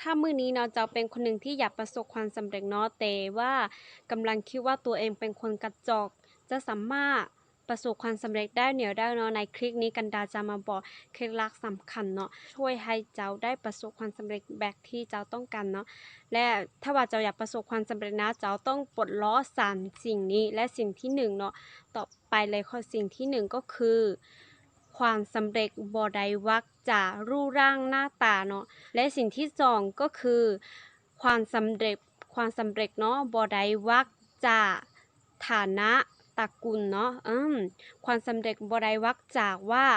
ຖ້າມື້ນີ້ເນາະ ເຈົ້າເປັນຄົນໜຶ່ງທີ່ຢາກປະສົບຄວາມສຳເລັດເນາະ ແຕ່ວ່າກຳລັງຄິດວ່າຕົວເອງເປັນຄົນກະຈອກ ຈະສາມາດປະສົບຄວາມສຳເລັດໄດ້ແນວໃດເນາະ? ໃນຄລິບນີ້ ກັນດາຈະມາບອກເຄັດລັບສຳຄັນເນາະ ຊ່ວຍໃຫ້ເຈົ້າໄດ້ປະສົບຄວາມສຳເລັດແບບທີ່ເຈົ້າຕ້ອງການເນາະ. ແລະ ຖ້າວ່າເຈົ້າຢາກປະສົບຄວາມສຳເລັດນະ ເຈົ້າຕ້ອງປົດລັອກສາມສິ່ງນີ້ ແລະ ສິ່ງທີໜຶ່ງເນາະ ຕໍ່ໄປເລີຍ ຂໍ້ ສິ່ງທີໜຶ່ງກໍຄື ຄວາມສຳເລັດບໍ່ໄດ້ວັດຈາກຮູບຮ່າງໜ້າຕາເນາະ ແລະ ສິ່ງທີສອງກໍຄື ຄວາມສຳເລັດ ຄວາມສຳເລັດເນາະ ບໍ່ໄດ້ວັດຈາກຖານະຕະກຸນເນາະ ເອີ ຄວາມສຳເລັດບໍ່ໄດ້ວັດຈາກວ່າ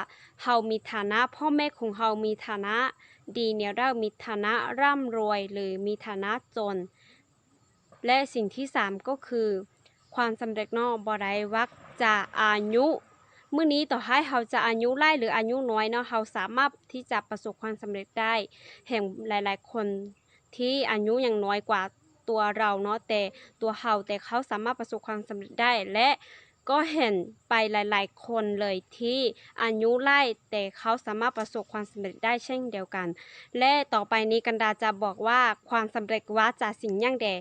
ເຮົາມີຖານະ ພໍ່ແມ່ຂອງເຮົາມີຖານະດີແນວໃດ ມີຖານະຮ່ຳລວຍ ຫຼື ມີຖານະຈົນ. ແລະ ສິ່ງທີສາມກໍຄື ຄວາມສຳເລັດເນາະ ບໍ່ໄດ້ວັດຈາກອາຍຸ. ມື້ນີ້ຕໍ່ໃຫ້ເຮົາຈະອາຍຸຫຼາຍ ຫຼື ອາຍຸນ້ອຍເນາະ ເຮົາສາມາດທີ່ຈະປະສົບຄວາມສຳເລັດໄດ້. ເຫັນຫຼາຍໆຄົນທີ່ອາຍຸຍັງນ້ອຍກວ່າຕົວເຮົາເນາະ ແຕ່ຕົວເຮົາ ແຕ່ເຂົາສາມາດປະສົບຄວາມສຳເລັດໄດ້ ແລະ ກໍເຫັນໄປຫຼາຍໆຄົນເລີຍທີ່ອາຍຸຫຼາຍ ແຕ່ເຂົາສາມາດປະສົບຄວາມສຳເລັດໄດ້ເຊັ່ນດຽວກັນ. ແລະ ຕໍ່ໄປນີ້ ກັນດາຈະບອກວ່າຄວາມສຳເລັດວັດຈາກສິ່ງຫຍັງແດ່?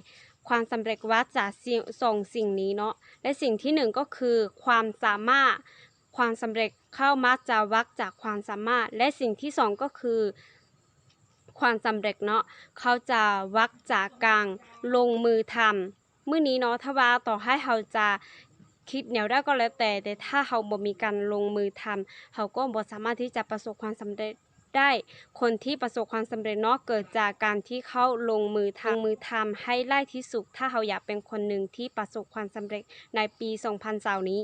ຄວາມສຳເລັດວັດຈາກສິ່ງ ສອງສິ່ງນີ້ເນາະ ແລະ ສິ່ງທີໜຶ່ງກໍຄືຄວາມສາມາດ ຄວາມສຳເລັດເຂົາມັກຈະວັດຈາກຄວາມສາມາດ ແລະ ສິ່ງທີສອງກໍຄືຄວາມສຳເລັດເນາະ ເຂົາຈະວັດຈາກການລົງມືທຳ. ມື້ນີ້ເນາະ ຖ້າວ່າຕໍ່ໃຫ້ເຮົາຈະຄິດແນວໃດກໍແລ້ວແຕ່ ແຕ່ຖ້າເຮົາບໍ່ມີການລົງມືທຳ ເຮົາກໍບໍ່ສາມາດທີ່ຈະປະສົບຄວາມສຳເລັດໄດ້. ຄົນທີ່ປະສົບຄວາມສຳເລັດເນາະ ເກີດຈາກການທີ່ເຂົາລົງມືທຳ ລົງມືທຳໃຫ້ຫຼາຍທີ່ສຸດ ຖ້າເຮົາຢາກເປັນຄົນໜຶ່ງທີ່ປະສົບຄວາມສຳເລັດໃນປີສອງພັນຊາວນີ້.